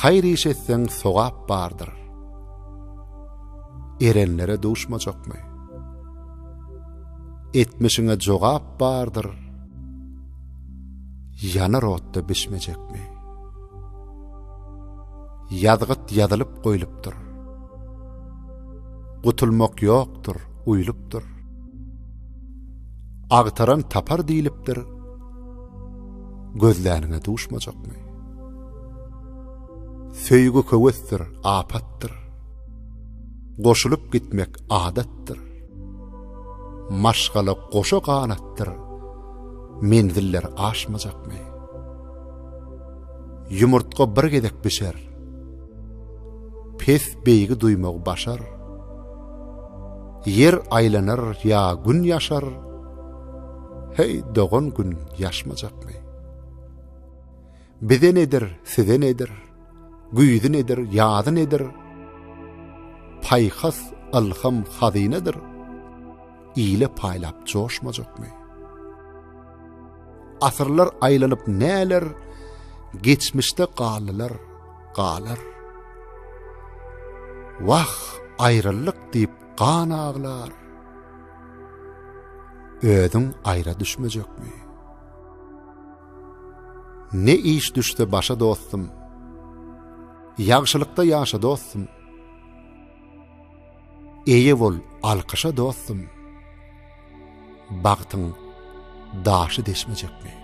Haýyr iş etseň sogap bardyr. Erenlere duşmajakmy? Etmişiňe jogap bardyr. Ýanar otda bişmejekmi? Ýazgyt ýazylyp goýlupdyr. Gutulmak ýokdur, uýlupdyr. Agtaran tapar diýlipdir. Gözläniňe duşmajakmy? Söýgi köwesdir, apatdyr. Goşulyp gitmek adatdyr. Maşgala goşa ganatdyr, Menziller aşmajakmy? Ýumurtga bir gezek bişer. Pes beýigi duýmagy başar. Ýer aýlanar ýa gün ýaşar, Heý, dogan gün ýaşmajakmy? Bize nedir, size nedir, Güýzi nedir, ýazy nedir? Paýhas, ylham hazynadyr, Ile paýlap joşmajakmy? Asyrlar aýlanyp näler, Geçmişde galdylar, galar. Wah, aýrallyk diýip gan aglar, Özüň aýra düşmejekmi? Ne iş düşse başa dostum, Ýagşylykda ýaşa dostum. Eýe bol alkyşa dostum, Bagtyň daşy deşmejekmi?